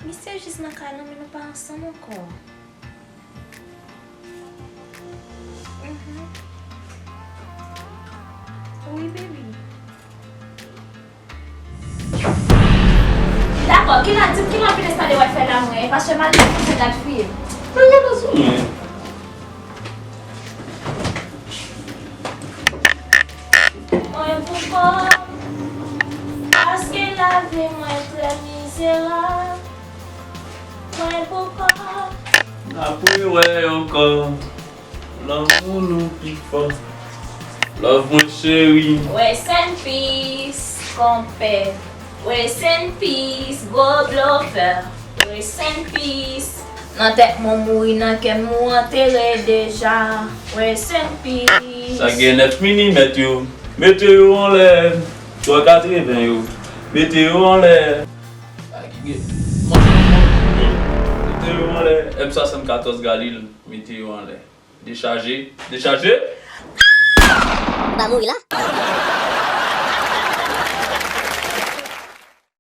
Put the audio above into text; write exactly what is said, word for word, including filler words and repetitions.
Misye jis nan kay la, men nou pa ansanm ankò. Mhm. Wi, baby. Dakò, kilè, di m kilè w vin enstale w al fè la mwen, paske m al depoze dat fim. Mwen gen nan sou mwen. Mwen pou kò m, paske lavi mwen trè mizerab. Mwen pou kò m. N ap rewè ankò. Lanmou nou pi fò. Love mwen cheri. Rest in peace, konpè. Rest in peace, gwo blofè. Rest in peace. Nan tèt mwen mouri, nan kè m ou antere deja. Rest in peace. Sa gen nèf milimèt yo. Mete yo anlè. Twa katreven yo. Mete yo anlè. Sa ki gen. Mete yo anlè. M swasannkatòz Galil. Mete yo anlè. Dechaje. Dechaje. Ou pa mouri la?